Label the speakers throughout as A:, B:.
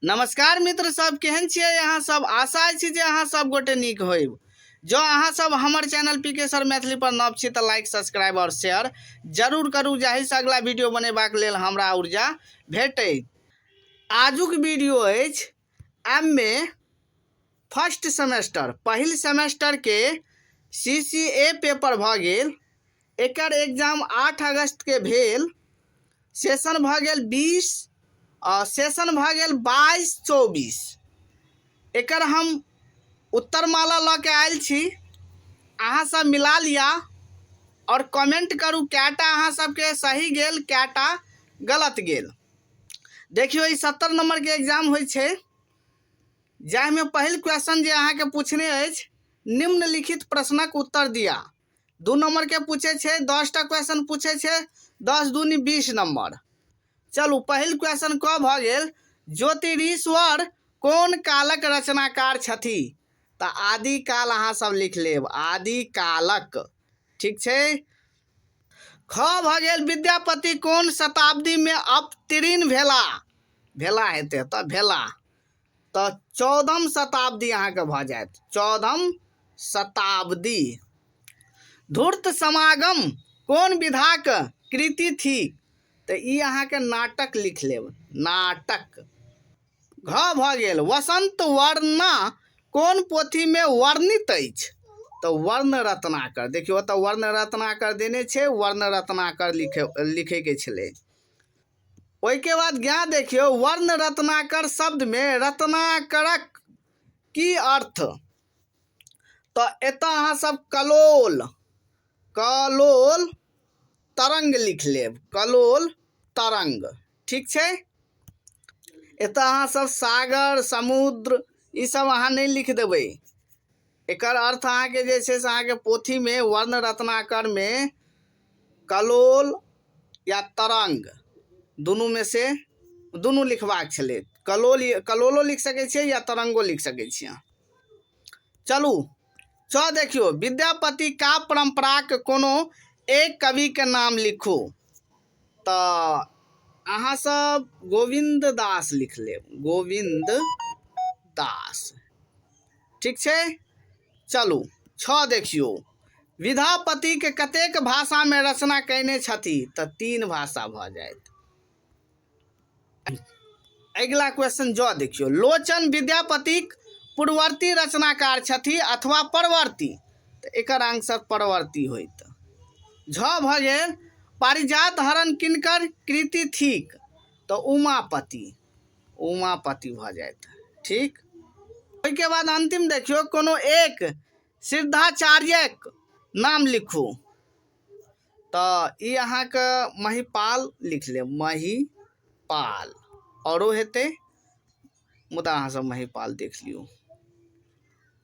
A: नमस्कार मित्र सब, केहन छियै अहाँ सब? आशा अछि जे अहाँ सब गोटे नीक होइब। जँ अहाँ सब हमर चैनल पी के सर मैथिली पर नव छी तऽ लाइक, सब्सक्राइब और शेयर जरूर करू, जाहिसँ अगला वीडियो बनेबाक लेल हमरा ऊर्जा भेटै। आजुक वीडियो अछि एम ए फर्स्ट सेमेस्टर, पहिल सेमेस्टर के सी सी ए पेपर भऽ गेल। एकर एग्जाम 8 अगस्त के भेल। सेशन भऽ गेल 20 आ सेशन भऽ गेल 22 24। एकर हम उत्तरमाला लऽ के आयल छी। अहाँ सब मिला लिअ आओर कमेंट करू कएटा अहाँ सबके सही गेल, कएटा गलत गेल। देखियौ, ई 70 नंबरके एग्जाम होइ छै, जाहिमे पहिल क्वेश्चन जे अहाँके पूछने अछि, निम्नलिखित प्रश्नक उत्तर दिया। 2 नंबर के पूछे छै, 10टा क्वेश्चन पूछे छै, 10 दूनी 20 नंबर। चलू, पहिल क्वेश्चन क भऽ गेल, ज्योतिरीश्वर कोन कालक रचनाकार छथि? तऽ आदिकाल अहाँ सब लिख लेब, आदिकालक। ठीक छै। ख भऽ गेल, विद्यापति कोन शताब्दी में अवतीर्ण भेला? भेला हेतै तऽ भेला तऽ 14म शताब्दी अहाँके भऽ जायत, 14म शताब्दी। धूर्त समागम कोन विधाक कृति थिक? तऽ ई अहाँके नाटक लिख लेब, नाटक। घ भऽ गेल, वसंत वर्णा कोन पोथीमे वर्णित अछि? तऽ वर्ण रत्नाकर। देखियौ, ओतऽ वर्ण रत्नाकर देने छै, वर्ण रत्नाकर लिखैके छलै। ओहिके बाद ज्ञा देखियौ, वर्ण रत्नाकर शब्दमे रत्नाकरक की अर्थ? तऽ एतऽ अहाँ सब कलोल, कलोल तरंग लिख लेब, कलोल तरंग। ठीक छै। एतऽ अहाँ सब सागर, समुद्र ई सब अहाँ नहि लिख देबै। एकर अर्थ अहाँके जे छै से अहाँके पोथीमे वर्ण रत्नाकरमे कलोल या तरंग दुनूमे से दुनू लिखबाक छलै। कलोल, कलोलो लिख सकै छियै या तरंगो लिख सकै छियै अहाँ। चलू, च देखियौ, विद्यापति काव्य परंपराक कोनो एक कविके नाम लिखू। तऽ अहाँ सब गोविन्द दास लिख लेब, गोविन्द दास। ठीक छै। चलू, 6 देखियौ, विद्यापति के कतेक भाषा में रचना कयने छथि? तऽ 3 भाषा भऽ जायत। अगिला क्वेश्चन जँ देखियौ, लोचन विद्यापतिक पूर्ववर्ती रचनाकार छथि अथवा परवर्ती? तऽ एकर आंसर परवर्ती होइत। झ भऽ गेल, पारिजात हरण किनकर कृति थिक? तऽ उमापति, उमापति भऽ जायत। ठीक। ओहिके बाद अंतिम देखियौ, कोनो एक सिद्धाचार्यक नाम लिखू। तऽ ई अहाँके महिपाल लिख लेब, महिपाल। औरो हेतै, मुदा अहाँ सब महिपाल देख लियौ।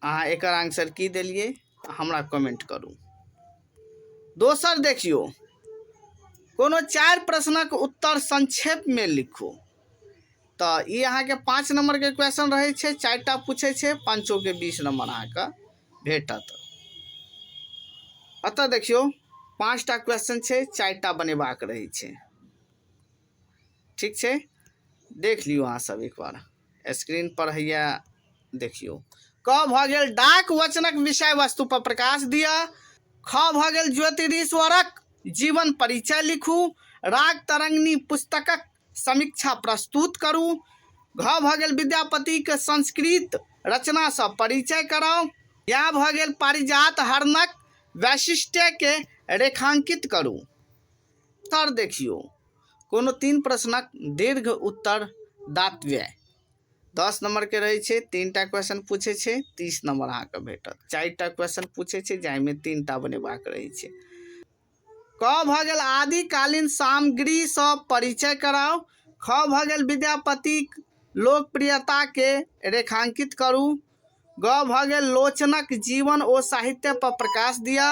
A: अहाँ एकर आंसर की देलियै, हमरा कमेंट करू। दोसर देखियौ, कोनो 4 प्रश्नक उत्तर संक्षेप में लिखू। तऽ ई अहाँके 5 नंबर के क्वेश्चन रहै छै, 4टा पूछै छै, पाँचो के 20 नंबर अहाँके भेटत। एतऽ देखियौ, 5टा क्वेश्चन छै, 4टा बनेबाक रहै छै। ठीक छै। देख लियौ अहाँ सब एक बार, स्क्रीन पर हैया देखियौ। क भऽ गेल, डाक वचनक विषय वस्तु पर प्रकाश दिअ। ख भऽ गेल, ज्योतिरीश्वरक जीवन परिचय लिखू। राग तरंगिणी पुस्तकक समीक्षा प्रस्तुत करू। घ भऽ गेल, विद्यापतिक संस्कृत रचनासँ परिचय कराउ। या भऽ गेल, पारिजात हरणक वैशिष्ट्यके रेखांकित करू। उत्तर देखियौ, कोनो 3 प्रश्नक दीर्घ उत्तर दातव्य। 10 नंबर के रहै छै, 3टा क्वेश्चन पूछै छै, 30 नंबर अहाँके भेटत। 4टा क्वेश्चन पूछै छै, जाहिमे 3टा बनेबाक रहै छै। क भऽ गेल, आदिकालीन सामग्रीसँ परिचय कराउ। ख भऽ गेल, विद्यापतिक लोकप्रियता के रेखांकित करू। ग भऽ गेल, लोचनक जीवन ओ साहित्य पर प्रकाश दिअ।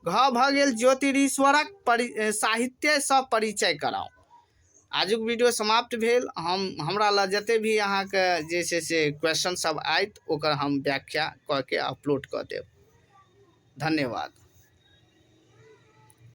A: घ भऽ गेल, ज्योतिरीश्वरक साहित्यसँ परिचय कराउ। आजुक वीडियो समाप्त भेल। हमरा लग जते भी अहाँके जे छै से क्वेश्चन सब आयत, ओकर हम व्याख्या कऽ के अपलोड कऽ देब। धन्यवाद।